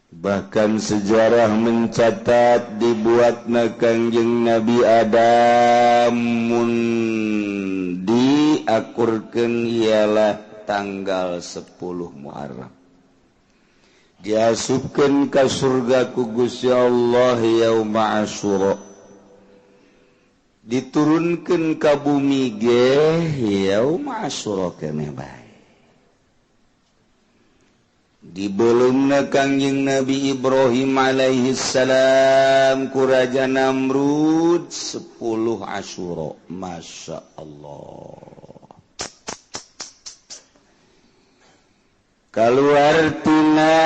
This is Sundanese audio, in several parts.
Bahkan sejarah mencatat dibuatna Kangjeng Nabi Adam mun diakurkeun ialah tanggal 10 Muharram. Diasupkeun ka surga ku Gusti Allah yauma Asyura. Diturunkeun ka bumi ge yauma Asyura keneh bae. Dibelumna Kangjeng Nabi Ibrahim alaihi salam ku Raja Namrud 10 Asyura. Masya Allah. Kaluar tina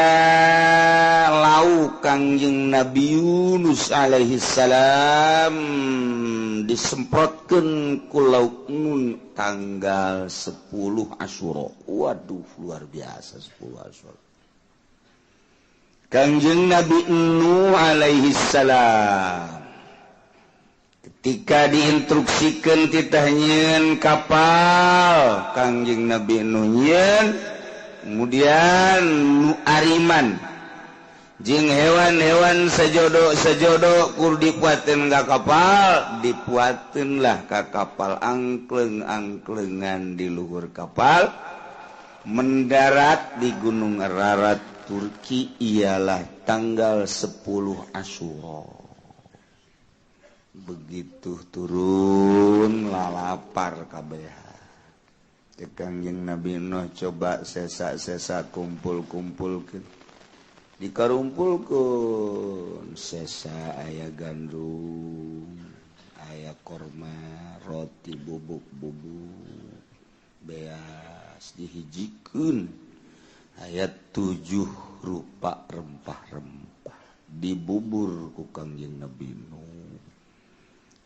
lauk Kangjeng Nabi Yunus alaihi salam disemprotkeun ku lauk nun tanggal 10 Asyura. Waduh, luar biasa 10 Asyura. Kangjeng Nabi Nuh alaihi salam ketika diinstruksikan titah nyieun kapal, Kangjeng Nabi Nuh nyieun, kemudian nu ariman jeung hewan-hewan sejodo-sejodo kur dipuateun ka kapal, dipuateun lah ka kapal angkleng-angklengan di luhur kapal, mendarat di Gunung Ararat Turki ialah tanggal 10 Asyura. Begitu turun lalapar kabeh. Kangjeng Nabi Nuh coba sesa-sesa kumpul-kumpulkeun. Dikarumpulkeun sesa aya gandum, aya korma, roti bubuk-bubuk, beas dihijikeun. Ayat 7 rupa rempah-rempah dibubur ku Kangjeng Nabi Nuh.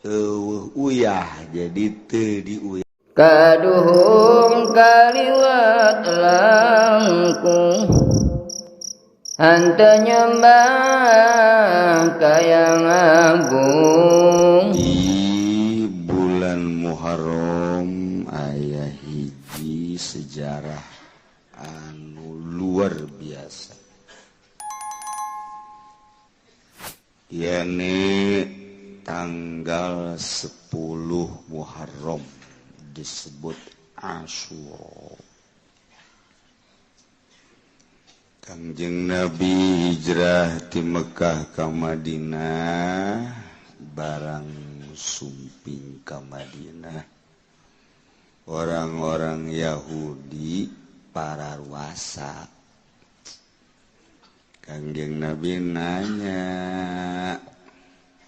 Eueuh uyah jadi teu diuyah. Kaduhung kaliwat langkung henteu nyembah ka Yang Agung. Di bulan Muharram aya hiji sejarah anu luar biasa, yakni tanggal 10 Muharram disebut Asyura. Kangjeng Nabi hijrah ti Mekah ka Madinah, barang sumping ka Madinah orang-orang Yahudi pararuasa. Kangjeng Nabi nanya,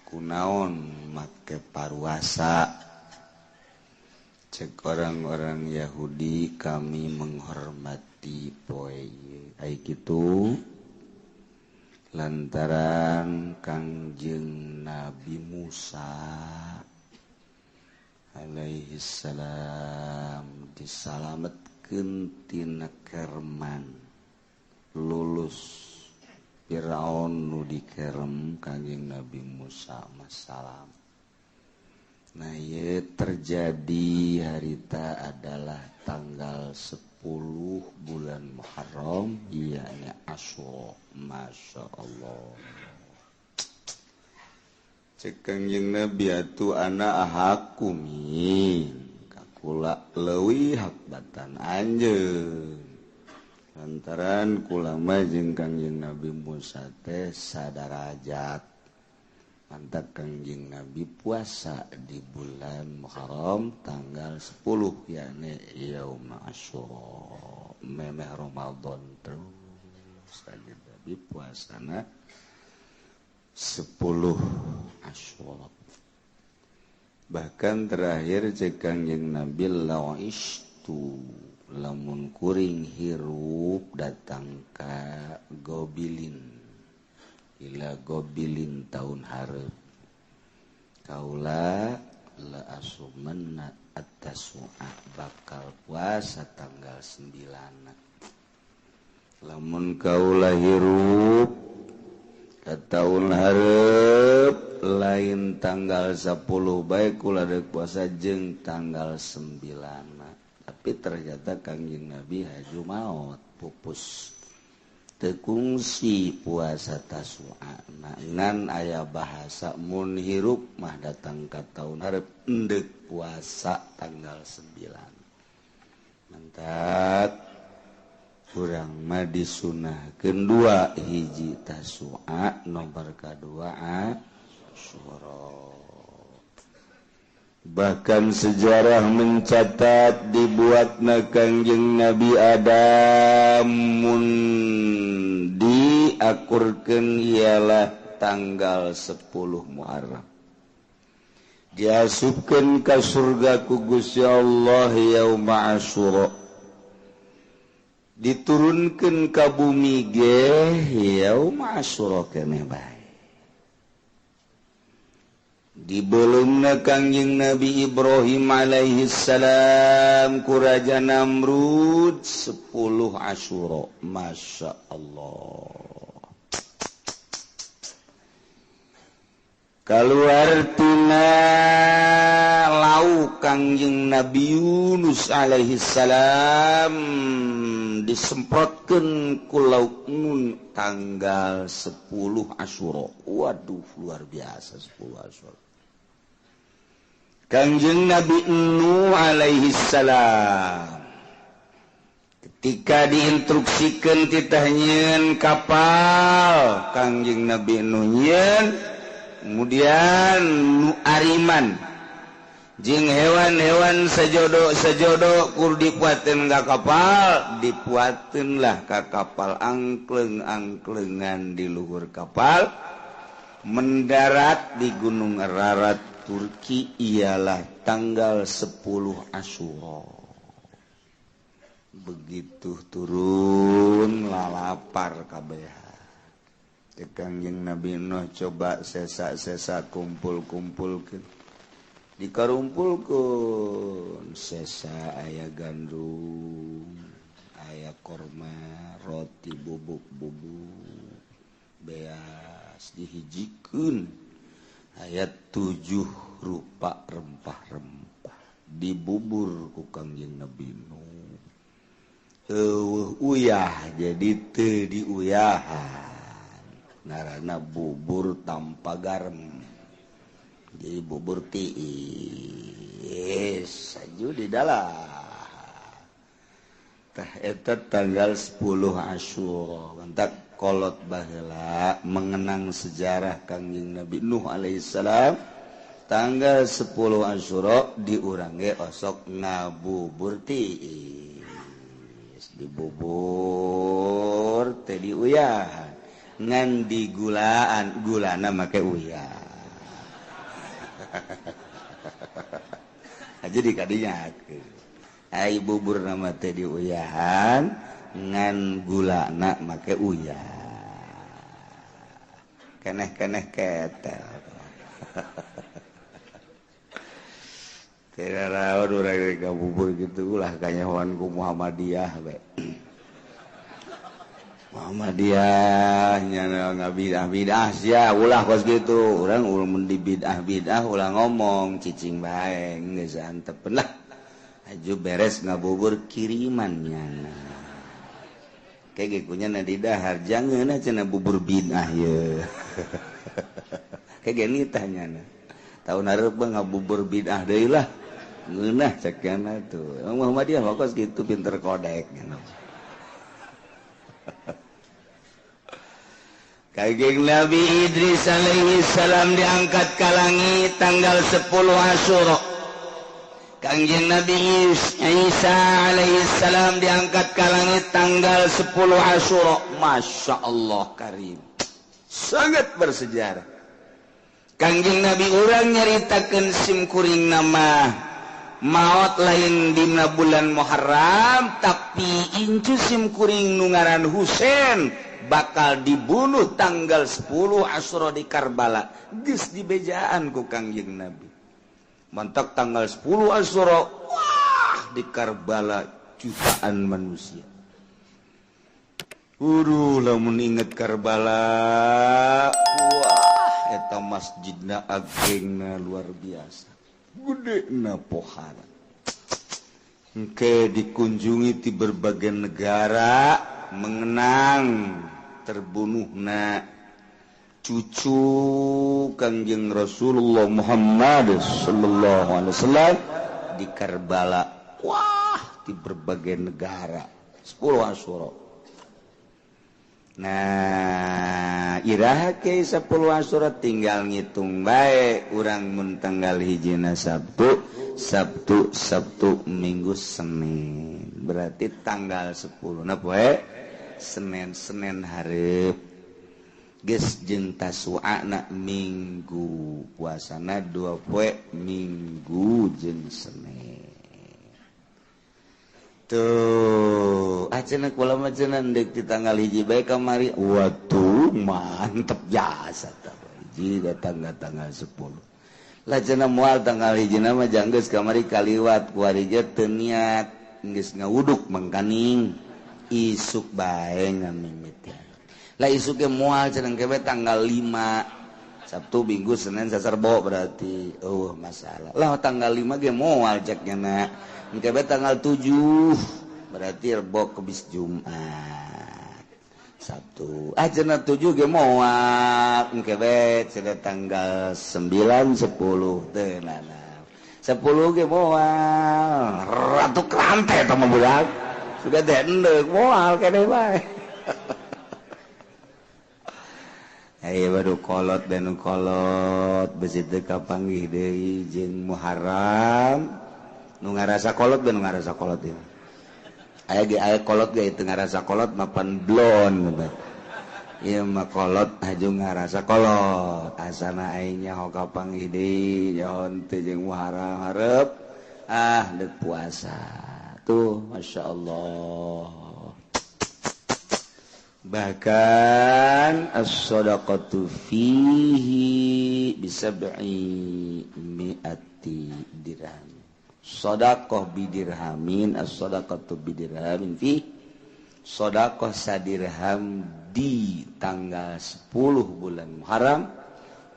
kunaon make paruasa? Cek orang-orang Yahudi, kami menghormati poe ai kitu lantaran Kangjeng Nabi Musa alaihi salam disalametkeun tina kerman, lulus Firaun nu dikerem Kangjeng Nabi Musa masalam. Nah, ye terjadi harita adalah tanggal 10 bulan Muharram, yakni Asyura. Masya Allah. Cek Kangjeng Nabi atuh ana ahakumin kakula leuwih hak batan anjeun. Lantaran kula mah jeung Kangjeng Nabi Musa teh sadarajat. Mantap Kangjeng Nabi puasa di bulan Muharram tanggal 10 yakni Yaum Asyura, memeh Ramadan terus Kangjeng Nabi puasana 10 Asyura. Bahkan terakhir cek Kangjeng Nabi la'istu lamun kuring hirup datang ka Gobilin, ila Gobilin tahun hareup kaula la asumanna at-tasu'a bakal puasa tanggal 9. Lamun kaula hirup ka tahun hareup lain tanggal 10 bae kula deuk puasa jeung tanggal 9. Tapi ternyata Kangjeng Nabi haju maot pupus. Teu kungsi puasa Tasua ngan aya bahasa mun hirup mah datang ka taun hareup endek puasa tanggal 9. Mantap kurang mah disunahkeun dua hiji Tasua nomor kadua Asyura. Bahkan sejarah mencatat dibuatna Kangjeng Nabi Adam mun diakurkeun ialah tanggal 10 Muharram. Diasupkeun ka surga ku Gusti Allah yauma Asyura. Diturunkeun ka bumi ge yauma Asyura keneh bae. Dibelumna Kangjeng Nabi Ibrahim alaihi salam ku Raja Namrud 10 Asyura. Masya Allah. Kaluar tina lauk Kangjeng Nabi Yunus alaihi salam disemprotkeun ku lauk nun tanggal 10 Asyura. Waduh, luar biasa 10 Asyura. Kangjeng Nabi Nuh alaihi salam ketika diinstruksikan titah nyieun kapal, Kangjeng Nabi Nuh nyieun, kemudian nu ariman jeung hewan-hewan sejodo-sejodo kur dipuateun ka kapal, dipuateun lah ka kapal angkleng-angklengan di luhur kapal, mendarat di Gunung Ararat Turki ialah tanggal 10 Asyura. Begitu turun lalapar kabeh. Kangjeng Nabi Nuh coba sesa-sesa kumpul-kumpulkeun. Dikarumpulkeun sesa aya gandum, aya korma, roti bubuk-bubuk, beas dihijikeun. Ayat 7 rupa rempah-rempah dibubur ku Kangjeng Nabi Nuh. Eueuh uyah jadi teu diuyahan. Ngaranna bubur tanpa garam. Jadi bubur tiis saju di dalam. Tah eta tanggal 10 Asyura. Mantak kolot baheula mengenang sejarah Kangjeng Nabi Nuh alaihissalam tanggal 10 Asyura di urang ge osok ngabubur tiis, dibubur teh diuyahan ngan digulaan, gulana make uyah. Jadi kadinya ai bubur nama teh diuyahan ngan gulana make uyah. Keneh-keneh ketel. Tidak rawan urang ngabubur gitu ulah kanyahoan ku Muhammadiyah bae. Muhammadiyah nya ngabidah-bidah sia ulah kos gitu. Urang mun di bidah-bidah ulah ngomong cicing bae geus antepeun lah. Aju beres ngabubur kiriman nyana. Kayak kunya na di dahar jangan cenah bubur bidah ye. Kayak gini tanyana. Tahun hareup ngabubur bidah deui lah. Ngeunah cekana tuh. Muhammadiyah mah kos gitu pinter kodek. Kangjeng Nabi Idris alaihi salam diangkat ke langit tanggal 10 Asyura. Kangjeng Nabi Isa alaihi salam diangkat ke langit tanggal 10 Asyura. Masya Allah karim, sangat bersejarah. Kangjeng Nabi urang nyaritakeun simkuring nama maot lain dina bulan Muharram, tapi incu simkuring nu ngaran Husain bakal dibunuh tanggal 10 Asyura di Karbala. Geus dibejaan ku Kangjeng Nabi. Mantak tanggal 10 Asyura, wah di Karbala jutaan manusia. Uduh lamun inget Karbala, wah eta masjidna agengna luar biasa. Gedena pohara. Engke dikunjungi di berbagai negara mengenang terbunuhna cucu Kangjeng Rasulullah Muhammad sallallahu alaihi wasallam di Karbala. Wah, di berbagai negara 10 Asyura. Nah, iraha ke 10 Asyura tinggal ngitung bae urang mun tanggal hijina Sabtu, Sabtu, Sabtu, Minggu, Senin. Berarti tanggal 10 na poe Senin, Senin hareup. Geus jeung Tasu'a na Minggu, puasana 2 poe Minggu jeung Senin. Tuh, cenah kula mah cenah deuk di tanggal hiji bae kamari. Waduh, mantep jasa tah. Hiji datang tanggal 10. Lah cenah moal tanggal hiji mah janggeus kamari kaliwat kuari ge teu niat geus ngawuduk mangkaning isuk bae ngamimiti. Lah isuk ge moal cenah ke tanggal 5. Sabtu, Minggu, Senin, Selasa, Rebo berarti. Oh, masalah. Lah tanggal 5 ge moal cek nya. Engke tanggal 7 berarti Rebo Kemis Jumat Sabtu ah cenah 7 ge moal engke bae cenah tanggal 9 10 teu nana 10 ge moal ratu krante eta mah budak sudah teh endek moal keneh bae. Ayo baru kolot dan kolot besi teu kapanggih deui jeung Muharram. Nu ngarasa kolot dan ngarasa kolot ieu. Aya ge aya kolot ge teu ngarasa kolot mapan blon gitu. Ieu mah kolot haju ngarasa kolot. Asana aing nyaho kapanggih deui nyaho teu jeung Muharram hareup ah deuk puasa. Tuh masyaallah. Bahkan as-shadaqatu fihi bisab'i mi'ati dirham. Shadaqah bidirhamin, as-shadaqatu bidirhamin fi shadaqah sadirham di tanggal 10 bulan Muharram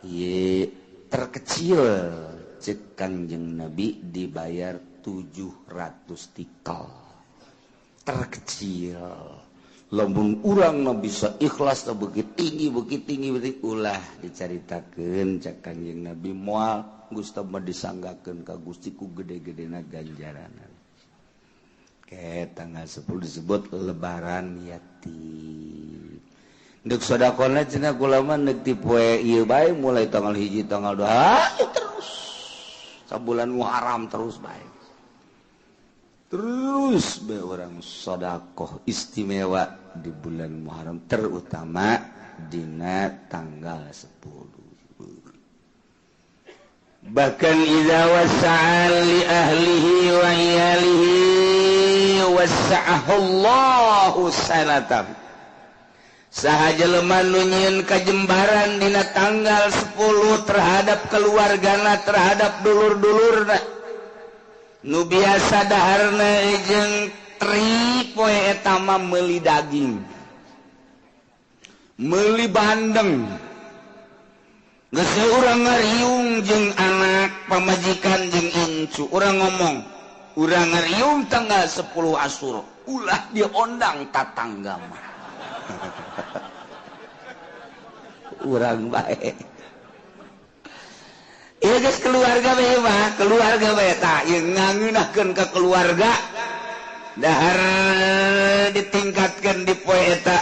ye terkecil cek Kangjeng Nabi dibayar 700 tikal. Terkecil. Lamun urang na bisa ikhlas na begitu tinggi begitu tinggi begitu ulah dicaritakeun cek Kangjeng Nabi moal Gusti mah disanggakeun ka Gusti ku gede-gedena ganjaranna. Ke tanggal 10 disebut lebaran yatim. Deuk sedekahna cenah kula mah deuk ti poe ieu bae mulai tanggal 1 tanggal 2 terus. Sabulan Muharram terus bae. Terus bae urang sedekah istimewa di bulan Muharram terutama dina tanggal 10. Bahkan idza wasa'a li ahlihi wa iyalihi wasa'ahu Allahu sanatan. Saha jelema nu nyieun kajembaran dina tanggal 10 terhadap keluargana, terhadap dulur-dulurna. Nu biasa daharna jeung tri poe eta mah meuli daging, meuli bandeng. Geus urang ngariung jeung anak pamajikan jeung incu, urang ngomong, urang ngariung tanggal 10 Asyura, ulah diondang tatangga mah. Urang bae. Ieu geus keluarga bae mah, keluarga bae tah ieu ngangeunahkeun ka keluarga. Dahar ditingkatkeun di poe eta,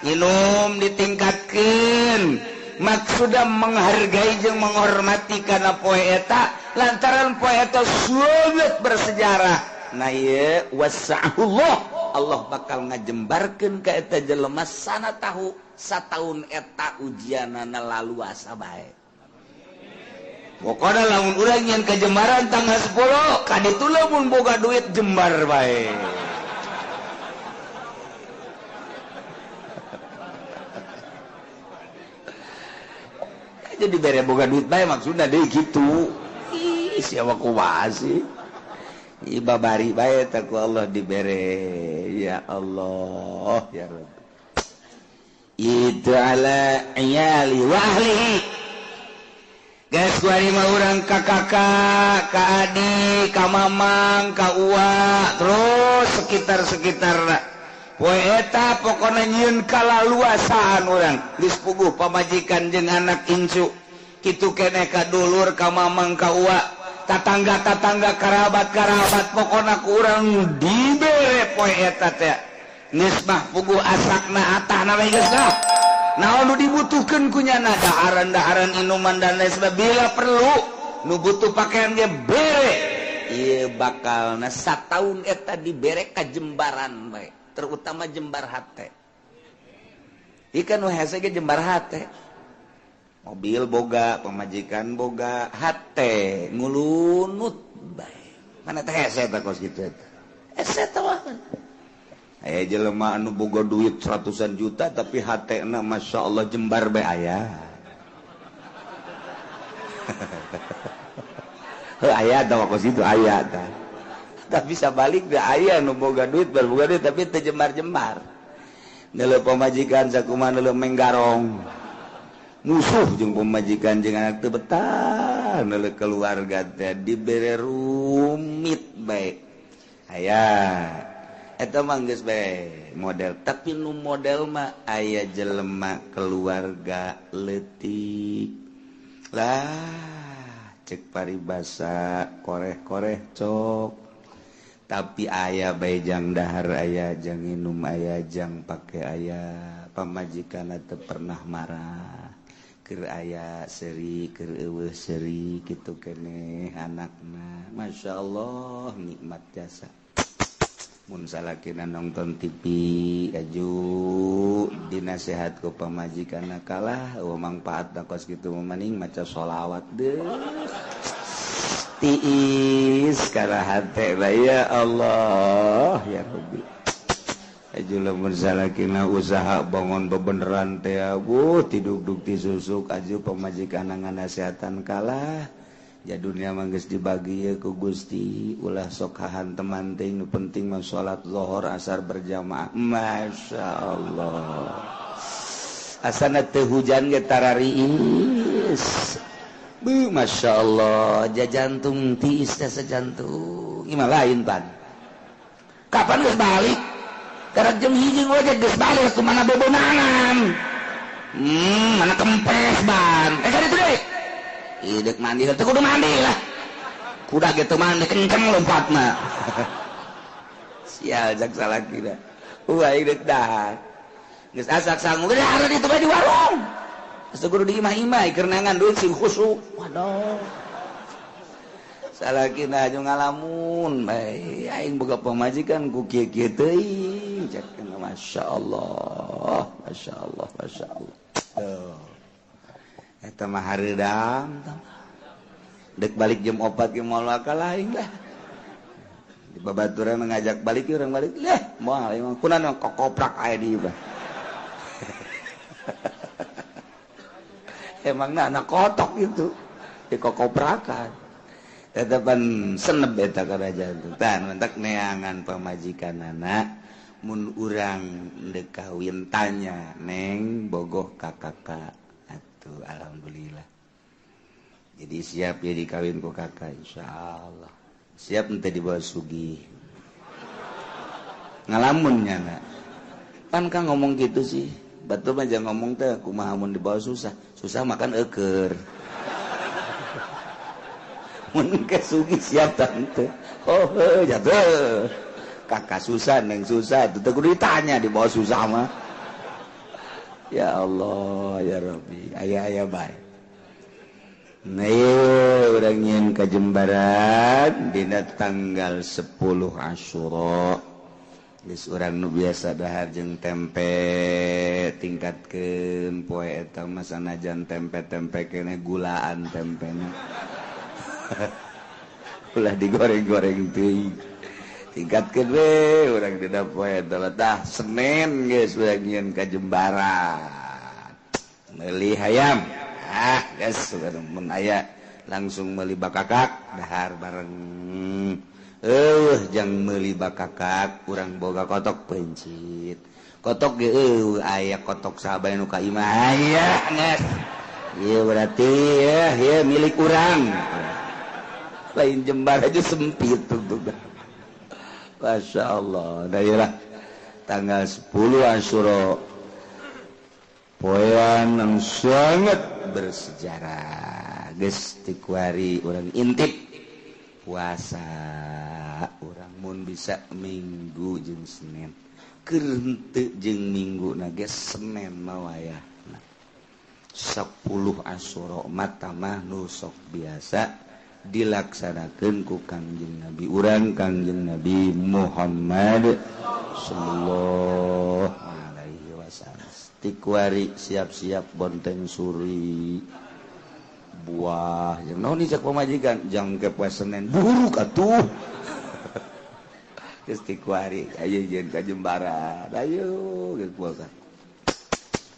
minum ditingkatkeun. Maksudna menghargai jeung menghormati kana poe eta lantaran poe eta sangat bersejarah. Nah ieu wasa'ullah, Allah bakal ngajembarkeun ka eta jelema sana tahu sataun eta ujianana laluasa bae. Pokona lamun urang nyeun kajembaran tanggal 10 kaditu lamun boga duit jembar bae. Jadi bere boga duit bae maksudna deui kitu. Ih, siapa kumaha sih? Ih, babari bae teh ku Allah dibere. Ya Allah, ya Rabb. Itu ala iyali wa ahlihi. Geus kuari mah urang ka kakak, ka adik, ka mamang, ka uwa, terus sekitar-sekitarna. Poe eta pokona nyieun kalaluasaan urang geus puguh pamajikan jeung anak incu kitu keneh ka dulur ka mamang ka uwa tatangga-tatangga karabat-karabat pokona ku urang dibere poe eta teh geus mah puguh asakna atahna we geus lah. Naon nu dibutuhkeun ku nyana daharan-daharan inuman dan lain sebagainya bila perlu nu butuh pakaian ge bere ieu bakalna sataun eta dibere ka jembaran bae terutama jembar hate. Ikan nu hese ge jembar hate. Mobil boga, pamajikan boga, hate ngulunut bae. Mana teh hese eta kos kitu eta. Hese teh mah. Aya jelema anu boga duit ratusan juta tapi hatena Masya Allah jembar bae aya. Heuh aya tah kos kitu aya tah. Tapi sabalik da aya nu boga duit boga duit tapi teu jembar-jembar. Neuleuh pamajikan sakumaha neuleuh menggarong. Musuh jeung pamajikan jeung anak teu betah neuleuh keluarga teh dibere rumit bae. Aya eta mah geus bae model, tapi nu model mah aya jelema keluarga leutik. Lah cek paribasa koreh-koreh cok. Tapi aya bae jang dahar aya jang minum aya jang pake aya pamajikan teu pernah marah. Keur aya seuri keur eueuh seuri kitu keneh anakna. Masya Allah nikmat jasa. Mun salakina nonton TV aju dinasehat ku pamajikanna kalah eueuh mangpaatna kos kitu mah mending maca sholawat deuh. Tiis kana hate bae ya Allah ya Rabbi. Aju lamun salakina usaha bangun bebeneran teh abuh tiduk-duk ti susuk aju pamajikanna nganasehatan kalah. Ja dunia mah geus dibagi ye ku Gusti ulah sok hahanteman teh nu penting mah salat zuhur asar berjamaah. Masya Allah. Asana teu hujan ge tarariis. Beuh Masya Allah ja jantung tiis teh sajantung. Ieu mah lain pan. Kapan geus balik? Karek jam 1 we geus balik kumaha bebonangan. Mana kempes ban. Kan itu deui. Idek mandi teu kudu mandi lah. Kuda ge teu mandi kenceng lompatna. Sial jak salakina. Aing deuk dahar. Geus asak sangu geus dahar ditu bae di warung. Geus kudu di imah-imah keur neangan duit sing khusuk. Waduh. Salakina aju ngalamun bae aing boga pamajikan ku kieu-kieu teuing. Cek masyaallah, masyaallah, masyaallah. Tuh. Eta mah hareudang dek balik jam 4 ge moal kalah aing lah. Di babaturan ngajak balik urang balik lah moal aing mah kunaon kokoprak aya di ieu. Emangna anak kotok itu di kokoprakan. Tetepan seneb eta kana jantung. Tah mentak neangan pamajikanana mun urang deuk kawin tanya neng bogoh ka kakak. Tuh, alhamdulillah. Jadi siap ya dikawin ku kakak insyaallah. Siap ente dibawa sugih. Ngalamun nya na. Pan kang ngomong gitu sih. Batur mah jangan ngomong teh kumaha mun dibawa susah. Susah makan eueur. Mun ke sugih siap tante. Oh, jatuh. Kakak susah neng susah itu teh kudu ditanya dibawa susah mah. Ya Allah ya Rabbi aya-aya bae. Nah, urang nyieun kajembaran dina tanggal 10 Asyura. Geus urang nu biasa dahar jeung tempe tingkatkeun poe eta mah sanajan tempe-tempe keneh gulaan tempena. Ulah digoreng-goreng teuing. Tingkatkeun we urang dina poe eta tah Senin geus urang nyieun kajembaran. Meuli hayam. Ah, geus mun aya langsung meuli bakakak dahar bareng. Eueuh jang meuli bakakak urang boga kotok pencit. Kotok ge eueuh aya kotok sahabat nu ka imah aya geus. Ieu berarti ya ieu milik urang. Lain jembar aja sempit tuh. Masya Allah, daerah Tanggal 10 Asyura poean yang sangat bersejarah. Geus ti kuari urang intip puasa urang mun bisa Minggu jeung Senin, keur henteu jeung Minggu na ge Senin mah wayahna 10 Asyura mata mah nu sok biasa dilaksanakeun ku Kangjeng Nabi urang, Kangjeng Nabi Muhammad sallallahu alaihi wasallam. Ti kuari siap-siap bonteng suri buah jeung naon cak pamajikan jang ke poe Senin buruk atuh. Geus ti kuari ayo jeung ka Jembaran, ayo geus puasa.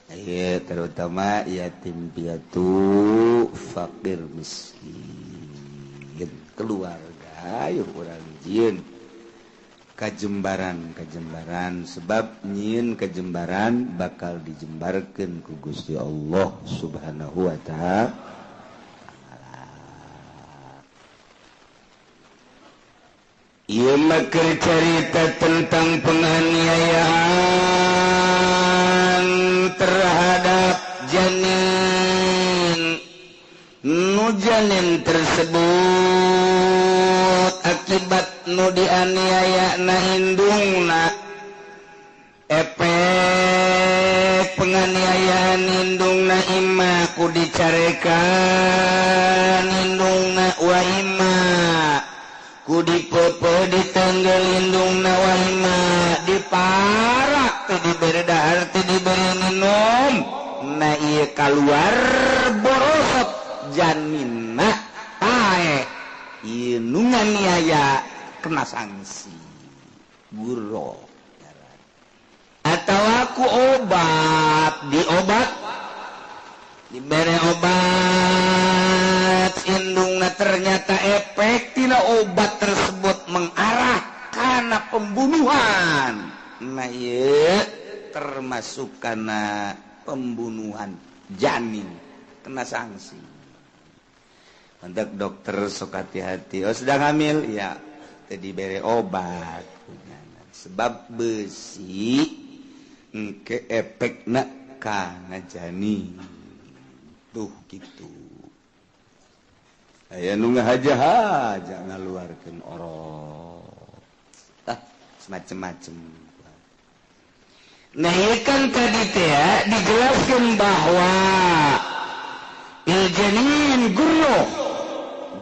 Ayo terutama yatim piatu, fakir miskin, keluarga, ayo urang jieun kajembaran kajembaran, sebab nyieun kajembaran bakal dijembarkeun ku Gusti Allah Subhanahu wa ta'ala. Ieu mah keur carita tentang penganiayaan terhadap janin. Nu janin tersebut akibat nu dianiaya na indungna, efek penganiayaan indungna imma ku dicarekan indungna wa imma ku dipepe ditanggel indungna wa imma diparak teu dibere dahar teu dibere minum. Na ieu kaluar borosot janinna pae ieu nu nganiaya kena sanksi guro atau aku obat diobat dibere obat indungna ternyata efek tina obat tersebut mengarah kana pembunuhan. Nah ieu termasuk kana pembunuhan janin kena sanksi. Untuk dokter sok hati-hati, oh sedang hamil ya tadi bere obat sebab besi engke efekna kana janin tuh gitu. Aya nu ngahaja-haja ngaluarkeun orok tah semacam-macam. Nah ieu kan tadi teh dijelaskeun bahwa il janin gurro,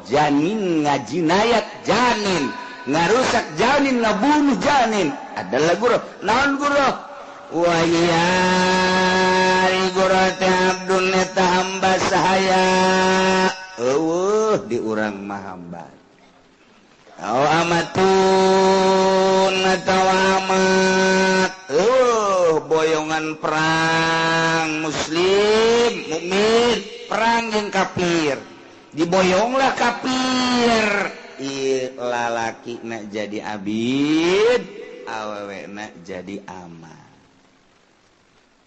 janin ngajinayat janin, ngarusak janin, ngabunuh janin adalah gurro. Naon gurro? Wa ya gurro teh abdun eta hamba sahaya. Eueuh di urang mah hamba. Au amatun atawa amat. Eueuh boyongan perang muslim mukmin perang jeung kafir. Diboyonglah kafir. Ieu lalaki na jadi abid, awewe na jadi amat.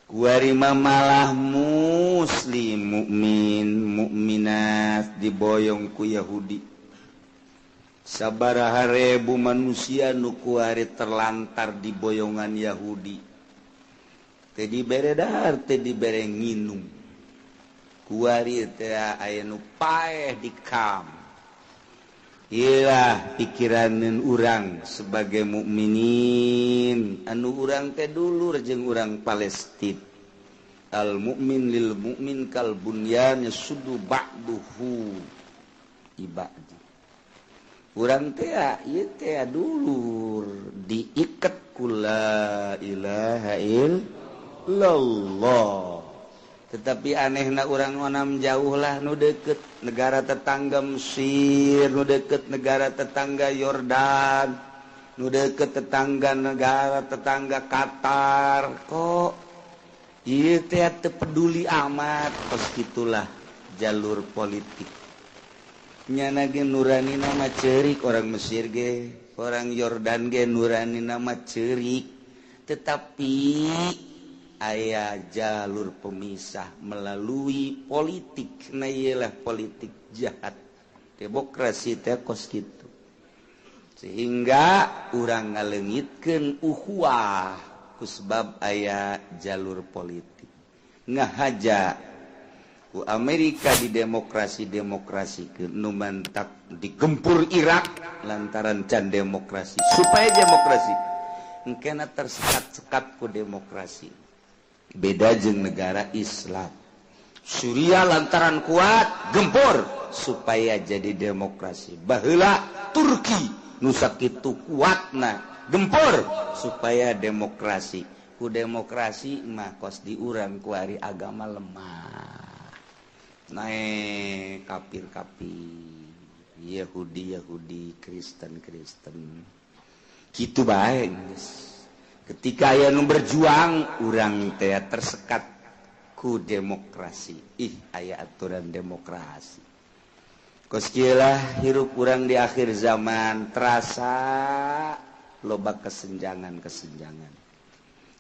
Kuari malah muslim mukmin mukminat diboyong ku Yahudi. Sabaraha ribu manusia nu kuari terlantar di boyongan Yahudi. Teu dibere dahar, teu dibere nginum. Kuari teh aya nu paeh di kam. Iyalah pikiraneun urang sebagai mukminin, anu urang teh dulur jeung urang Palestina. Al mukmin lil mukmin kal bunyan yasuddu ba'duhu ibadi. Urang teh ieu teh dulur diiket ku la ilaha illallah. Tetapi anehna urang onam jauh lah nu deket negara tetangga Mesir, nu deket negara tetangga Yordan, nu deket tetangga negara tetangga Qatar. Kok ieu teh teu peduli amat. Kos kitulah jalur politik. Nyana ge nurani nama ceurik orang Mesir ge, orang Yordan ge nurani nama ceurik. Tetapi aya jalur pemisah melalui politik. Nah iyalah politik jahat demokrasi teh kos kitu, sehingga urang ngaleungitkeun ukhuwah Kusbab aya jalur politik ngahaja ku Amerika di demokrasi demokrasi ke nu mantak digempur Irak lantaran can demokrasi, supaya demokrasi engkena tersekat-sekat ku demokrasi. Beda jeung negara Islam. Suriah lantaran kuat gempur supaya jadi demokrasi. Baheula Turki nu sakitu kuatna gempur supaya demokrasi. Ku demokrasi mah kos di urang kuari agama lemah, naik kafir-kafir, Yahudi Yahudi, Kristen Kristen, gitu bae geus. Ketika aya nu berjuang, urang teh tersekat ku demokrasi. Ih, aya aturan demokrasi. Kos kieu lah hirup urang di akhir zaman, terasa loba kesenjangan-kesenjangan.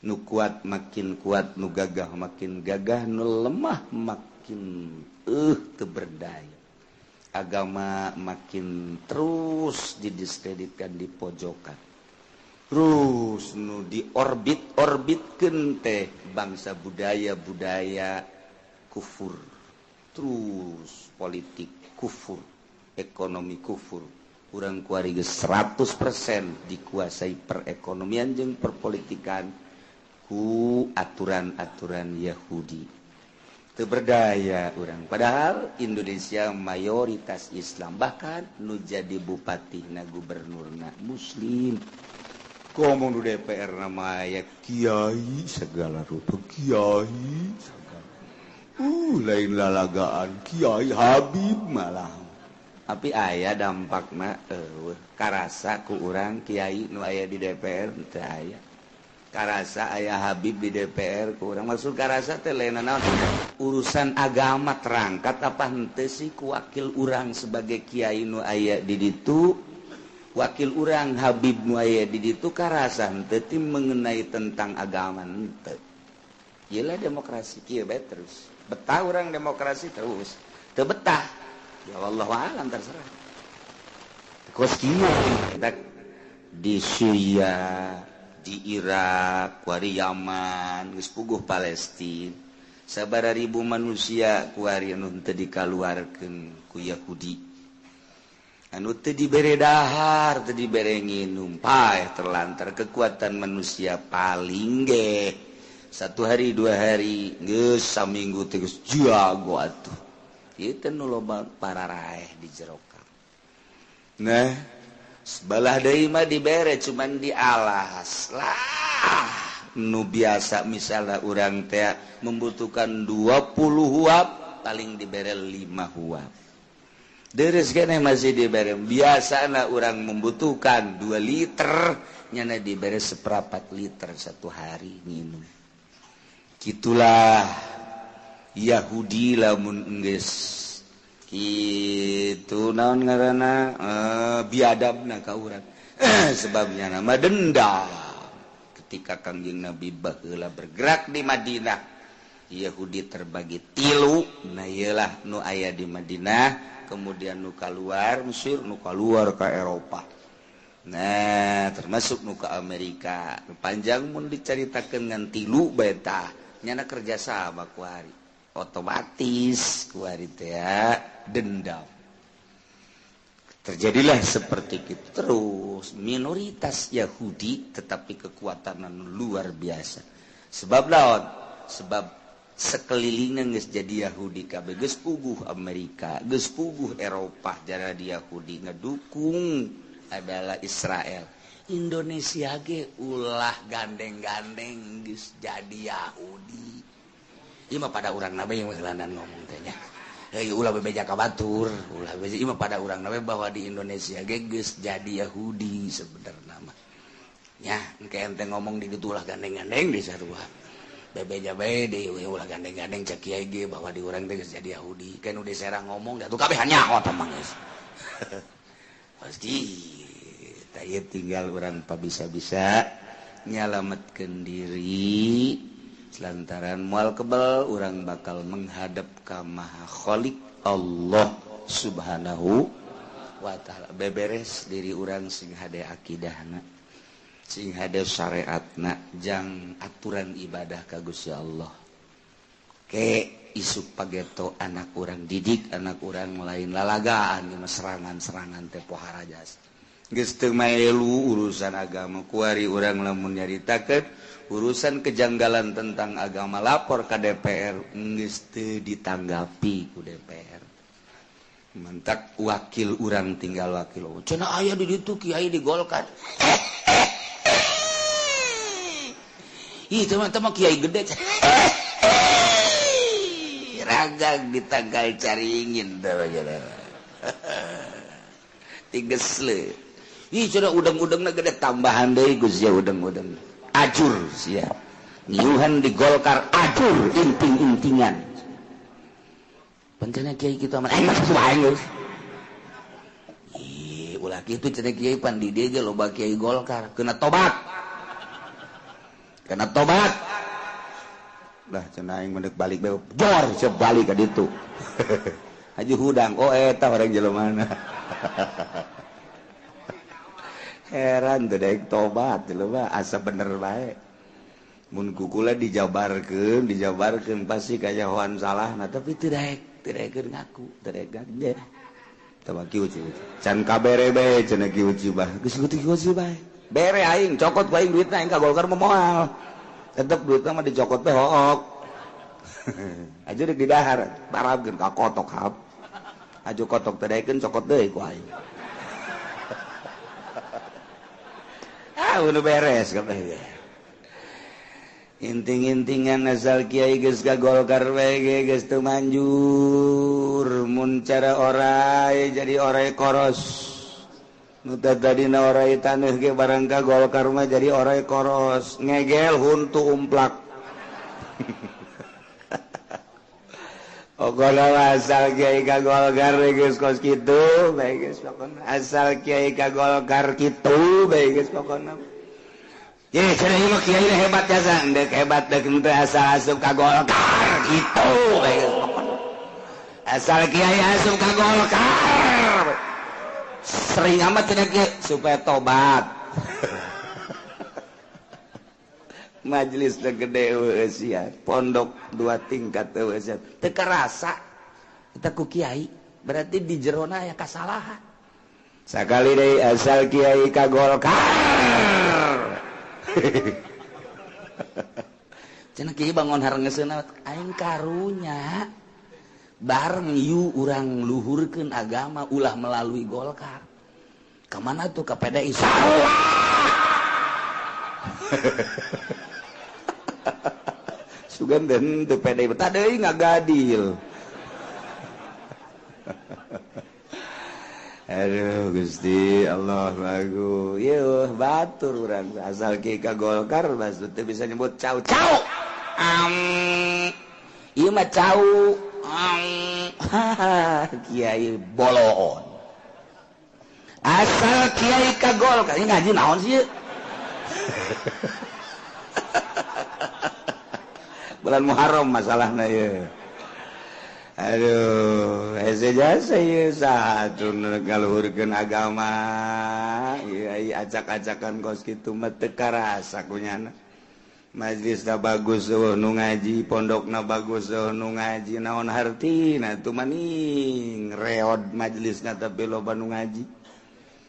Nu kuat makin kuat, nu gagah makin gagah, nu lemah makin teu berdaya. Agama makin terus didiskreditkan, di pojokan. Terus nu di orbit-orbitkeun teh bangsa budaya-budaya kufur, terus politik kufur, ekonomi kufur. Urang kuari geus 100% dikuasai perekonomian jeung perpolitikan ku aturan-aturan Yahudi. Teu berdaya urang, padahal Indonesia mayoritas Islam, bahkan nu jadi bupati na gubernurna muslim. Ngomong di DPR nama ya kiai segala rupa, kiai segala, lain lalagaan, kiai Habib malah. Tapi aya dampakna karasa ku urang kiai nu aya di DPR? Teu aya karasa aya Habib di DPR ku urang. Maksud karasa teh lain naon, urusan agama terangkat apa henteu sih ku wakil urang sebagai kiai nu aya di ditu, wakil urang Habib nu aya di ditu, karasa henteu ti mengenai tentang agama henteu. Gila, demokrasi kieu bae terus. Betah urang demokrasi terus, teu betah ya wallahu alam, terserah. Kos kieu kita di Syria, di Irak, kuari Yaman, geus puguh Palestina. Sabaraha ribu manusia kuari anu teu dikaluarkeun ku Yahudi, anu teu dibere dahar, teu dibere nginum, paeh terlantar. Kekuatan manusia paling ge satu hari, 2 hari, geus saminggu teh geus jago atuh. Ieu teh nu loba pararaeh di jero. Nah, sebelah deui mah dibere, cuman dialas lah. Nu biasa misalnya urang teh membutuhkan 20 huab, paling dibere 5 huab. Deres keneh masih dibere. Biasana urang membutuhkan 2 liter, nyana dibere seperempat liter satu hari minum. Gitulah Yahudi lamun enggeus kitu, naon ngaranna, biadabna ka urang. Sebabnya nama dendam. Ketika Kangjeng Nabi baheula bergerak di Madinah, Yahudi terbagi tilu. Nah, iyalah nu aya di Madinah, kemudian nu keluar Mesir, nu keluar ke Eropa, nah termasuk nu ke Amerika. Panjang mun diceritakan ngan tilu beta nyana kerjasama kuari, otomatis kuari teh dendam. Terjadilah seperti itu terus, minoritas Yahudi tetapi kekuatan luar biasa. Sebab lawan, sebab sekelilingnya geus jadi Yahudi kabeh. Geus puguh Amerika, geus puguh Eropa jadi Yahudi, ngedukung adalah Israel. Indonesia ge ulah gandeng-gandeng geus jadi Yahudi. Ieu mah pada urang nabe yang ngomong teh nya. Hei, ulah bebeja ka batur, ulah bebeja. Ieu mah pada urang nabe bahwa di Indonesia ge geus jadi Yahudi sebenarnya mah. Nya, engke ente ngomong di ditu ulah gandeng-gandeng di sarua. Bebeja bae di ulah gandeng-gandeng, cek kiai ge bahwa di urang teh geus jadi Yahudi. Kan udah serang ngomong da tuh kabeh nyaho tah mah geus. Pasti tah ieu tinggal urang pabisa-bisa nyalametkeun diri lantaran moal kebal urang bakal menghadap ka Maha Khalik Allah Subhanahu wa Ta'ala. Beberes diri urang sing hade akidahna. Sing hade syariatna jang aturan ibadah ka Gusti Allah. Ke isuk pageto anak urang didik anak urang lain lalagaan mah serangan-serangan teh pohara jasa. Geus teu maelu urusan agama kuari urang lamun nyaritakeun urusan kejanggalan tentang agama lapor ka DPR geus teu ditanggapi ku DPR. Mantak wakil urang tinggal wakil. Cenah aya di ditu kiai di Golkar. Ih teman-teman kiai gede. Ragang ditanggal caringin tigesle. Ih cenah udang-udangna gede tambahan deui Gus ya udang-udang. Ajur sia. Ngiuhan di Golkar ajur inting-intingan. Pancena kiai kitu amat aing mah aing geus. Ih ulah kitu cenah kiai pan di dieu ge loba kiai Golkar kena tobat. Kena tobat. Lah cenah aing mendek balik bae jor siap balik ka ditu. Haji hudang oh eta orang jelema. Heran teu daek tobat jelema asa bener bae. Mun kukula dijabarkeun, dijabarkeun pasti kayahoan salahna tapi teu daek, teu daekeun ngaku, teu daek gage. Tah kieu can kabere bae cenah kieu bah. Geus kieu bae. Bere aing cokot ku aing duitna aing ka Golkar mah moal. Tetep duitna mah dicokot teh hook. Aja rek didahar, parabkeun ka kotok hap. Aju kotok teh daekeun cokot deui ku aing. Ah, udah beres kabeh. Inting-intingan asal kiai geus ka Golkar bae geus teu manjur. Mun cara orai jadi orai koros. Nu tadina orai taneuh ge barang ka Golkar mah jadi orai koros, ngegel huntu umplak. Pokona asal kiai ka Golkar geus kos kitu bae geus pokona. Asal kiai ka Golkar kitu bae geus pokona. Ye cenah ieu mah kiai hebat jasa, deuk hebat deuk henteu asal asup ka Golkar kitu bae geus pokona. Asal kiai asup ka Golkar. Sering amat cenah kiai supaya tobat. Majelis teh gede eueuh pondok dua tingkat eueuh teu karasa eta ku kiai berarti di jerona aya kasalahan. Sakali deui asal kiai ka Golkar. Cenah kiai bangun harengeseuna aing karunya bareng yu urang luhurkeun agama ulah melalui Golkar. Ka mana tuh ka PDI? Salah. Sugan den teu PDI betah deui ngagadil. Aduh Gusti Allah bagus. Yeuh batur urang asal kieu ka Golkar bastu teu bisa nyebut cau cau. Ieu mah cau. Kiai boloon. Asal kiai ka Golkar ini ngaji naon sih? Bulan Muharram masalahna ieu. Aduh, hese jasa ieu satu ngaluhurkeun agama. Ieu acak-acakan kos kitu mah teu karasa kunyana. Majelisna bagus eueuh nu ngaji, pondokna bagus eueuh nu ngaji, naon hartina tuh maning reod majelisna tapi loba nu ngaji.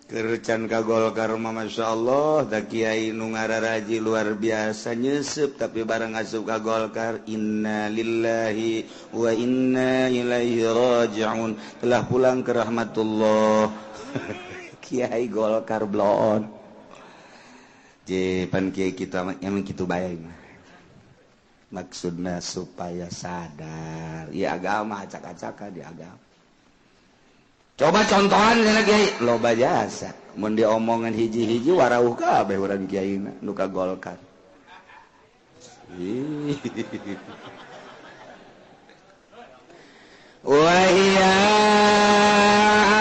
Kerecan ka Golkar mah masyaallah da kiai nu ngararaji luar biasa nyeuseub tapi bareng asup ka Golkar inna lillahi wa inna ilaihi rajiun telah pulang ke rahmatullah. Kiai Golkar bloon. Je pan kiai kita emang kitu bae mah. Maksudna supaya sadar ya agama acak-acakan di agama. Coba contohan cenah kiai loba jasa mun diomongan hiji-hiji warauh kabeh urang kiaina nu ka Golkar. Wa iya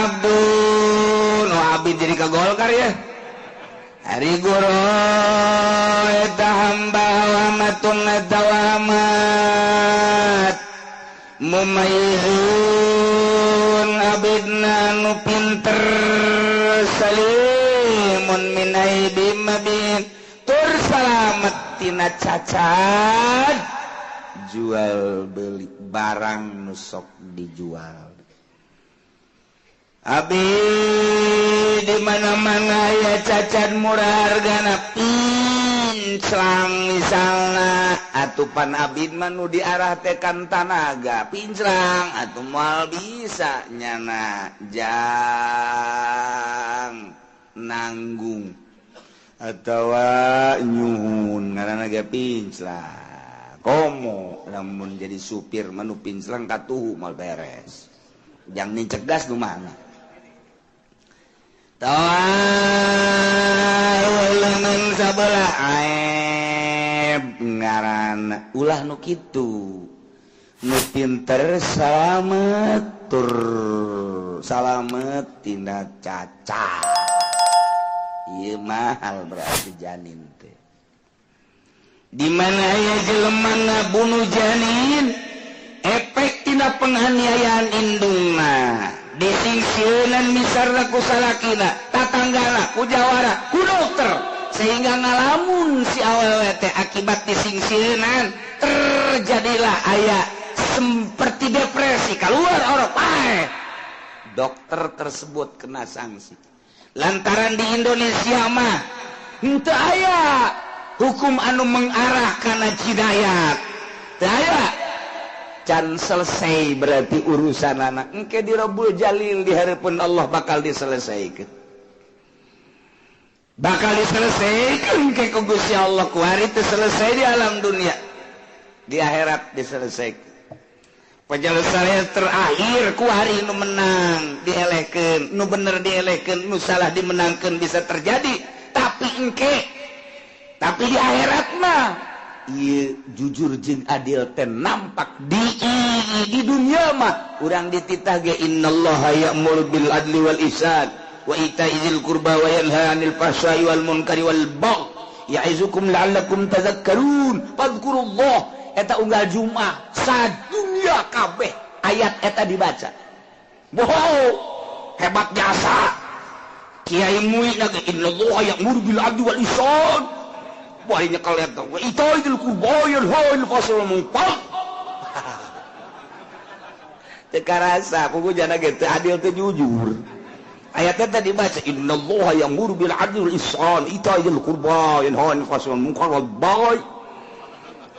abdun wa abid jadi ka Golkar ya. Ari guru eta hamba wa matun dawamat mumayyizun abidna nu pinter salim Salimun min aibim mabin tur salamet tina cacat jual beli barang nu sok dijual. Abi di mana-mana ya cacat murah hargana pinclang misalna atupan abid mah nu diarah teh kan tanaga pinclang atuh moal bisa nyana jang nanggung atawa nyuhun ngaranna ge pinclang komo lamun jadi supir mah nu pinclang katuhu moal beres jang nincek gas nu mana tawa sabelah aib ngaran ulah nu kitu nu pinter salamet tur salamet tina cacat ieu mahal berarti janin teh di mana aya jelema ngabunuh janin efek tina penganiayaan indungna disingsieunan misarna ku salakina tatanggana ku jawara ku dokter sehingga ngalamun si awewe teh akibat disingsieunan terjadilah aya seperti depresi keluar orang pae dokter tersebut kena sanksi lantaran di Indonesia mah henteu aya hukum anu mengarah kana jinayat teu aya can selesai berarti urusan anak engke di Rabbul Jalil di hadapan Allah bakal diselesaikan bakal diselesaikan engke ku Gusti Allah kuari teu selesai di alam dunia di akhirat diselesaikan penyelesaian terakhir kuari nu menang dielehkeun nu bener dielehkeun nu salah dimenangkeun bisa terjadi tapi engke tapi di akhirat mah ieu jujur jeung adil teh nampak di dunia mah urang dititah ge innallaha ya'muru bil adli wal ihsan wa ita'i dzil qurba wa yanha 'anil fahsya'i wal munkari wal baghi ya'izukum la'allakum tadhakkarun fadhkurullah eta unggal Jumat sadunya kabeh ayat eta dibaca. Wow, hebat jasa kiai muina ge innallaha ya'muru bil adli wal ihsan wah ini kalian tahu ita'i dzil qurba yanha 'anil fahsya'i wal munkar teu karasa kudu jana ge teu adil teu jujur ayatnya tadi baca innallaha ya'muru bil adli wal ihsan ita'i dzil qurba yanha 'anil fahsya'i wal munkar wal baghi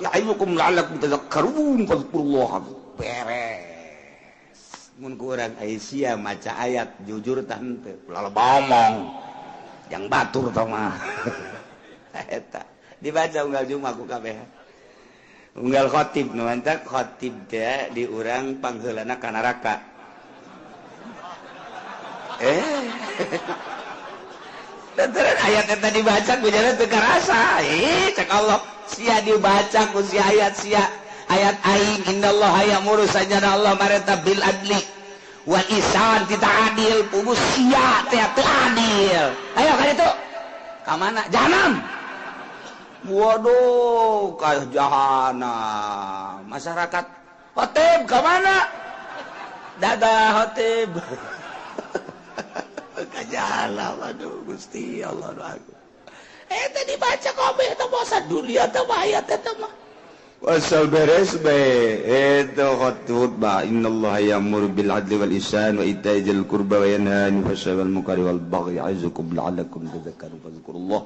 ya'izukum la'allakum tadhakkarun fadhkurullah beres mun ku urang aya maca ayat jujur tah henteu ulah ngomong jang batur tah mah eta dibaca unggal Jumat ku kabeh unggal khatib nu mantak khatib teh di urang pangheulana ka neraka lantaran ayat eta dibaca ku jana teu karasa cek Allah sia dibaca ku si ayat sia ayat aing innallaha ya'muru sajana Allah mareta bil adli wal ihsan tita adil pugu sia teh teu adil ayo ka ditu ka mana jahanam waduh ka jahanam masyarakat khotib ka mana dadah khotib ka jahanam aduh Gusti Allah aku eta dibaca kabeh teh bosan dunia teh ayat eta mah wasal beres bae eta khutbah innallaha ya'muru bil adli wal ihsan wa ita'i dzil qurba wa yanha 'anil fahsya'i wal munkari wal baghi ya'izukum la'allakum tadhakkarun fadhkurullah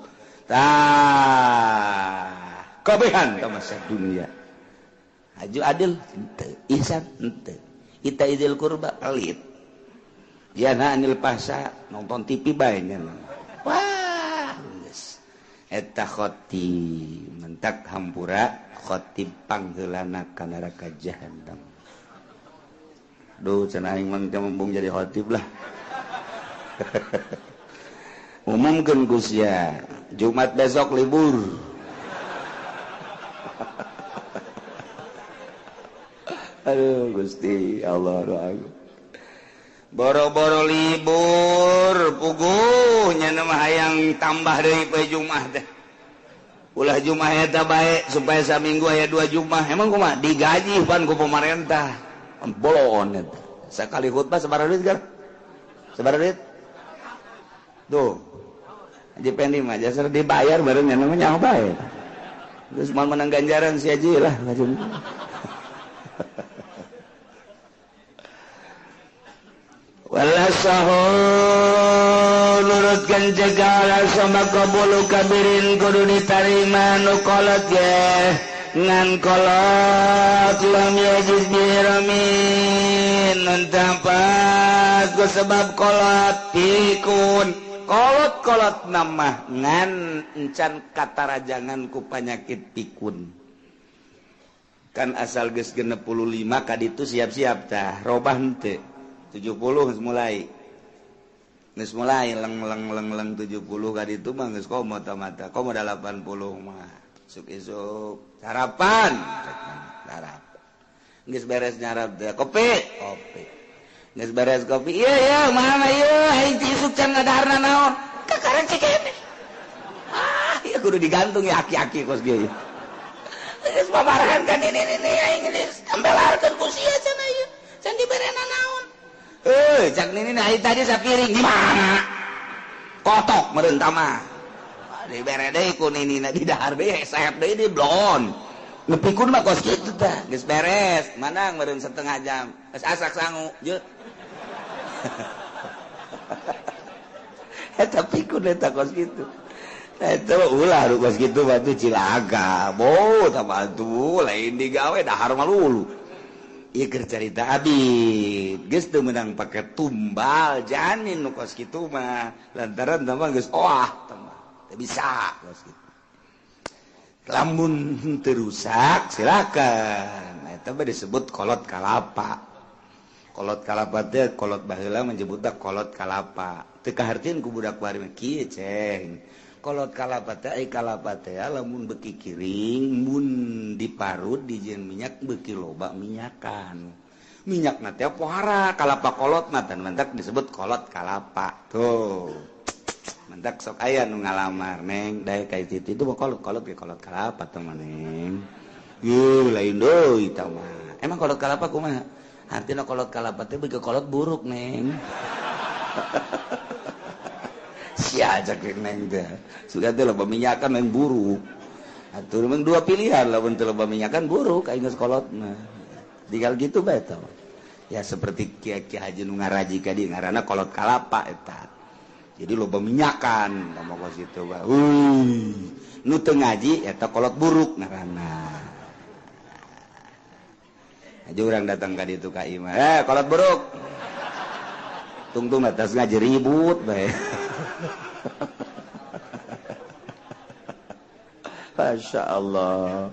tah kabehan masa dunia haju adil henteu ihsan henteu ita'i dzil qurba pelit yanha 'anil fahsya nonton TV bae nya wah eta khotib mentak hampura khotib pangheulana ka neraka jahanam duh cenah aing mah teu embung jadi khotib lah umumkeun ku sia Jumat besok libur aduh Gusti Allah doa boro-boro libur puguh nya mah hayang tambah deui poe Jumat teh ulah Jumat eta bae supaya saminggu aya 2 Jumat emang kumaha digaji pan ku pemerintah bolon eta sakali khutbah sabaraha duit gar sabaraha duit tuh Haji Pendi mah jasar dibayar bareng namanya nyaho bae. Terus mau menang ganjaran si Haji lah. Wala sahu nurutkan cegala sama kabulu kabirin kudu ditarima nu kolot ye ngan kolot lam yajiz biramin nuntampat ku sebab kolot pikun kolot-kolot nama ngan encan katarajangan ku penyakit pikun kan asal geus 65 kaditu siap-siap tah robah henteu 70 geus mulai. Geus mulai leng leng leng leng 70 kaditu mah geus komo ta mata. Komo 80 mah. Isuk-isuk sarapan. Sarapan. Geus beres nyarap teh kopi, kopi. Geus beres kopi. Ieu ieu mah ieu aing ti isuk can ngadaharna naon. Kakaran cikene. Ah, ieu kudu digantung ya aki-aki kos ge. Geus mamarahan kan ini aing geus tambelarkeun ku sia cenah ieu. Can diberena naon. Cak nini nah tadi sapiring di mana? Kotok meureun mah. Dibere deui ku nini na di dahar deui sehep deui di blon. Ngepikun mah kos kitu tah. Geus beres, manang meureun setengah jam. Geus asak sangu, jeung. Eta pikun eta kos kitu. Eta ulah nu kos kitu mah tuh cilaka. Bo, tah atuh lain digawe dahar mah lulu. Ieu keur carita abid geus teu meunang pake tumbal janin nu kos kitu mah lantaran tah mah geus oah tah mah teu bisa kos kitu lamun teu rusak silakan eta mah disebut kolot kalapa. Kolot kalapa teh kolot baheula menyebutna kolot kalapa teu kahartieun ku budak bari mah kieu ceng kolot kalapa teh ai kalapa teh lamun beuki kiring mun diparut dijieun minyak beuki loba minyakan minyakna teh pohara kalapa kolot mah tan mentak disebut kolot kalapa tuh mentak sok aya nu ngalamar neng dae ka itu itu mah kolot kolot ge kolot kalapa teh mah neng yeuh lain deui tah mah emang kolot kalapa kumaha artina kolot kalapa teh beuki kolot buruk neng. Sia cak neng teh sudah teh loba minyakan yang buruk atuh memang dua pilihan lamun teu loba minyakan buruk aing geus kolot mah tinggal gitu bae tah ya seperti kiai-kiai haji nu ngaraji ka dieu ngaranna kolot kalapa eta jadi loba minyakan ngomong kos kitu bae nu teu ngaji eta kolot buruk ngaranna aja urang datang ka ditu ka imah kolot buruk tungtung atas ngaji ribut bae. Masya Allah.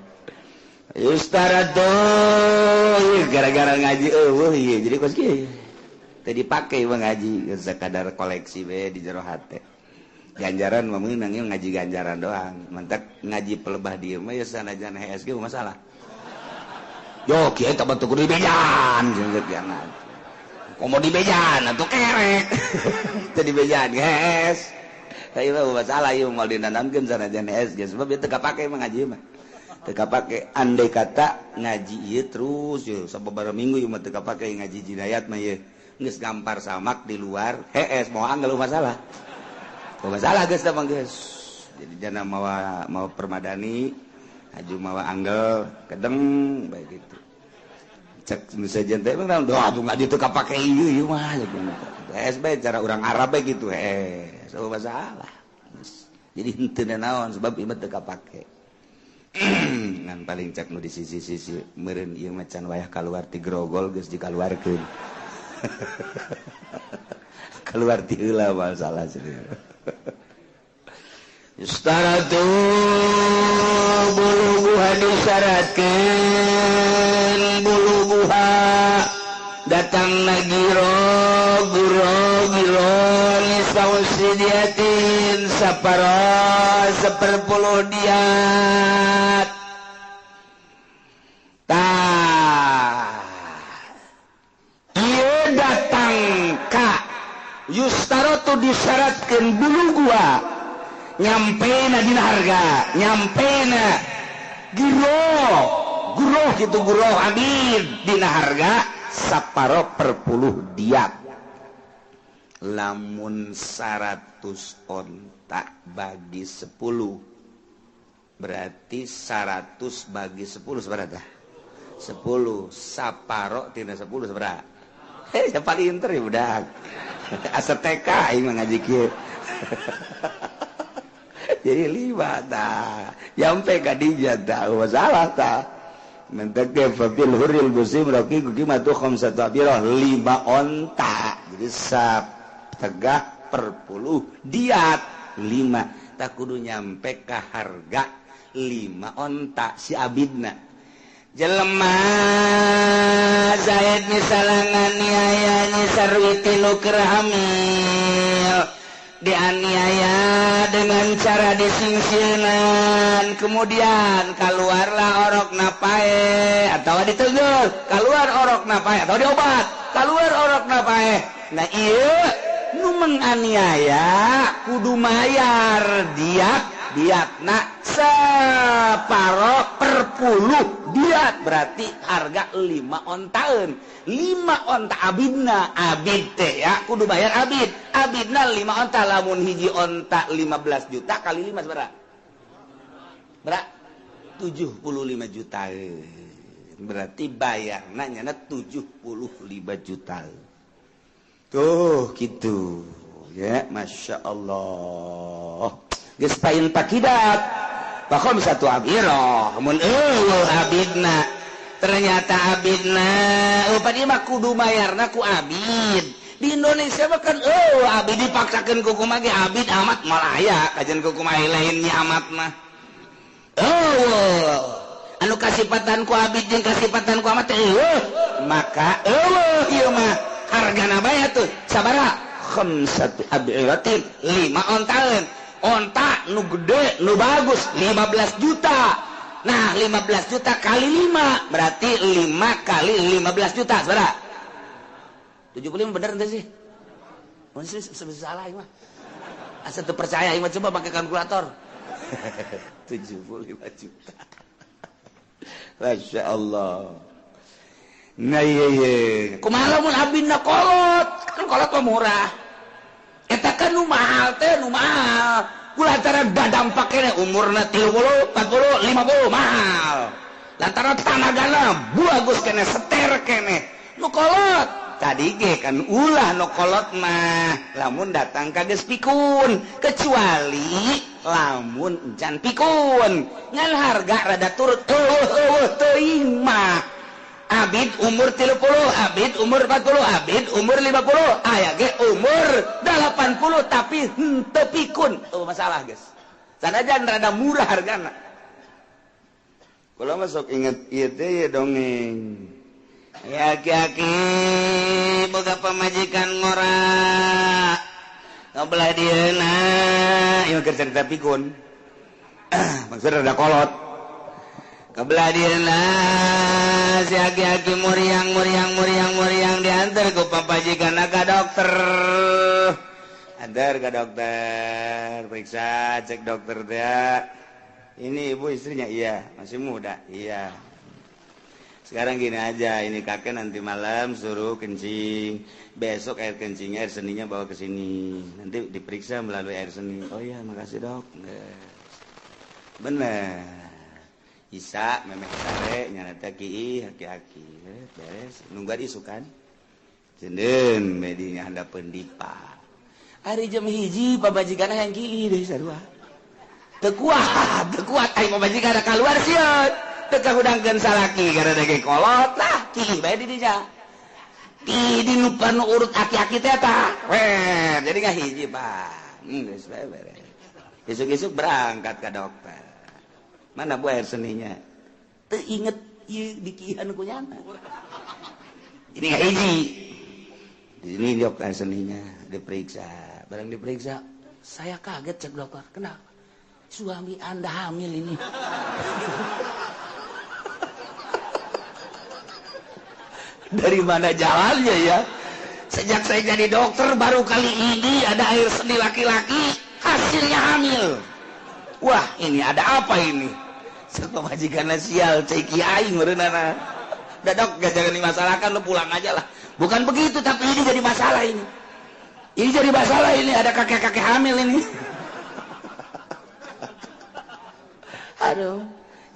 Yustarado gara-gara ngaji eueuh ieu jadi kos kieu. Teu dipake mah ngaji sakadar koleksi we di jero hate. Ganjaran mah meunang ieu ngaji ganjaran doang. Mentak ngaji pelebah dieu mah ya sanajan HSG masalah. Yo kieu teh batu kudu dibejan jeung jangan. Komo dibejan atuh kerek. Teu dibejan geus. Ieu mah masalah ieu moal dinanamkeun sanajan HSG sebab ieu teu kapake mah ngaji mah. Teu kapake andai kata ngaji ieu terus ieu sababaraha minggu ieu mah teu kapake ngaji jinayat mah ieu. Geus gampar samak di luar hees moal anggal masalah. Teu masalah geus tah mah geus. Jadi jana mawa mawa permadani aju mawa anggel kedeng bae kitu. Cek misalnya teh mah doa atuh ngaji teu kapake ieu ieu mah hees bae cara urang Arab bae kitu hees eueuh masalah. Jadi henteu naon sebab ieu mah teu kapake. Ngan paling cek nu di sisi-sisi meureun ieu mah can wayah kaluar ti grogol geus dikaluarkeun. Keluar ti heula masalah serius. Yustaratu buluguha disyaratkeun buluguha datang giro guro giro nisausidiatin saparo seperpuluh diat tah ieu datang ka yustarotu disyaratkeun buluguha nyampena dina harga nyampena giro guro kitu guro abid dina harga saparo perpuluh diat. Lamun 100 onta bagi 10 berarti 100 bagi 10 seberapa? 10 saparo tina 10 seberapa? Hei, siapa pinter ya budak. Asa TK aing mah ngaji kieu. Jadi 5 tah. Nyampe ka dinya tah, masalah tah. Mentek ge fil hurril muslim raqiqu qimatu khamsatu abirah 5 onta. Jadi tegah per puluh diat 5 tak kudu nyampe ke harga 5 onta si abidna. Jelema Zaid misalnya nganiaya Nyi Sarwiti nu keur hamil, dianiaya dengan cara disingsieunan, kemudian keluarlah orok napae atau ditegur, keluar orok napae atau diobat, keluar orok napae. Nah iya nu menganiaya kudu mayar diat diatna separo per puluh diat, berarti harga 5 ontaeun, 5 onta abidna, abid teh ya kudu bayar abid, abidna 5 onta, lamun hiji onta 15 juta kali 5 sabaraha? Berapa? 75 juta. Berarti bayarna nyana 75 juta. Tuh gitu ya, Masya Allah. Geus pain pakidat bakom satu abirah mun eueuh abidna, ternyata abidna eueuh ieu mah kudu mayarna ku abid. Di Indonesia mah kan eueuh abid dipaksakeun ku kumaha ge abid amat moal aya kajian ku kumaha lainnya amat mah. Eueuh anu kasipatan ku abid jeung kasipatan ku amat teh eueuh, maka eueuh ieu mah hargana bae tuh sabaraha? Khamsatu abiratin 5 ontaeun, onta nu gede nu bagus 15 juta. Nah 15 juta kali 5 berarti 5 kali 15 juta sabaraha? 75 bener ente sih? Mun salah ieu mah. Asa teu percaya ieu mah, coba pakai kalkulator. 75 juta. Masya Allah. Nah iya iya. Kumaha lamun abidna kolot? Kan kolot mah murah. Eta kan nu mahal teh, nu mahal. Kulantaran badampak keneh umurna 30, 40, 50 mahal. Lantaran tanagana bagus keneh, seter keneh. Nu kolot tadi ge kan ulah nu kolot mah lamun datang ka geus pikun, kecuali lamun encan pikun. Ngan harga rada turut eueuh teuing mah. Abid umur 30, abid umur 40, abid umur 50, aya ge umur 80 tapi henteu pikun. Oh masalah guys. Sanajan rada murah hargana. Kula mah sok inget ieu teh ye dongeng. Ya aki-aki boga pamajikan ngora. Ngobelah dieuna, ieu keur cerita pikun. Maksudna rada kolot. Kebelah dieuna si aki-aki muriang muriang muriang muriang diantar ku papajikan ka dokter. Antar ke dokter, periksa, cek dokter dia. Ini ibu istrinya? Iya, masih muda. Iya. Sekarang gini aja, ini kakek nanti malam suruh kencing. Besok air kencingnya, air seninya bawa ke sini. Nanti diperiksa melalui air seni. Oh iya, makasih dok. Bener. Isa memeh sare nyana ki aki-aki beres nungguan isukan jendeun medinya handapeun dipa ari jam 1 pamajikanna yang ki deui sarua teu kuat aing pamajikanna kaluar sieun teu kahudangkeun salaki gara dege kolot lah ki bae di dinya ki di nu urut aki-aki teh tah we jadi ngahiji Pak geus bae beres isuk-isuk berangkat ka dokter. Mana bu air seninya? Teu inget ieu dikihan ku nyana. Ini nggak hiji. Di sini dok air seninya diperiksa. Barang diperiksa, saya kaget cek dokter. Kenapa? Suami Anda hamil ini. Dari mana jalannya ya? Sejak saya jadi dokter baru kali ini ada air seni laki-laki hasilnya hamil. Wah, ini ada apa ini? Pemajikan sial ceki aing meureunana. Udah dok, gak jangan dimasalahkan, lu pulang aja lah. Bukan begitu, tapi ini jadi masalah ini. Ini jadi masalah ini, ada kakek-kakek hamil ini. Aduh,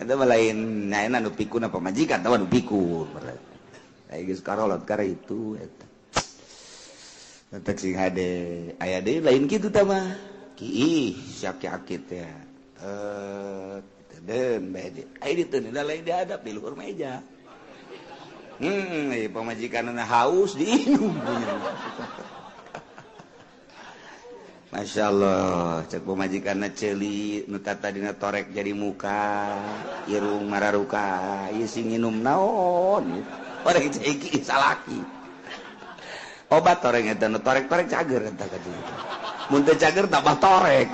itu mah lain nah nu pikun apa majikan tahu nu pikun. Aya geus karolot kara itu eta. Eta sing hade aya deui lain kitu tah mah. Ki sia-aki teh. Den bae aya ditu lain dihadap di luhur meja. Pamajikanna haus diinum. Masya Allah, cek pamajikanna ceuli nu tadina torek jadi muka, irung mararuka, ieu sing nginum naon? Orang ceki salaki. Obat torek eta nu torek-torek cager eta ka dieu. Mun teu cager tambah torek.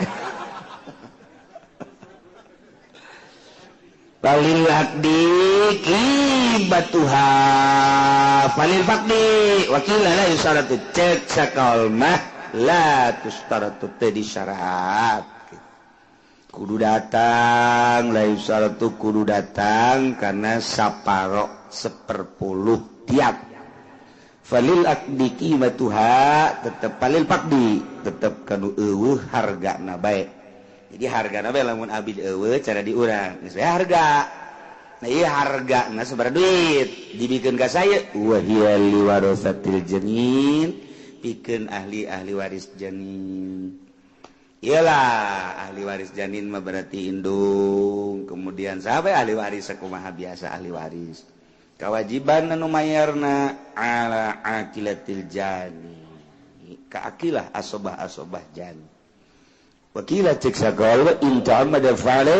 Falil aqdi qibatuha falil faqdi wakila la yusaratu cek sakal mah la tustaratu teu disyarat kudu datang la yusaratu kudu datang karena saparo 1/10 tiap falil aqdi qibatuha tetep falil faqdi tetep kanu eueuh hargana bae. Jadi harga nabe lamun abid eueuh cara diurang geus harga. Nah ieu hargana sabaraha duit dibikeun ka saya wa hiya liwarasatil janin pikeun ahli-ahli waris janin. Iyalah ahli waris janin mah berarti indung, kemudian sahabat ahli waris sakumaha biasa ahli waris. Kewajiban anu mayarna ala aqilatil jani. Ka aqilah asobah-asobah jani. Wakila cek sakal in ta'ammada fa'ala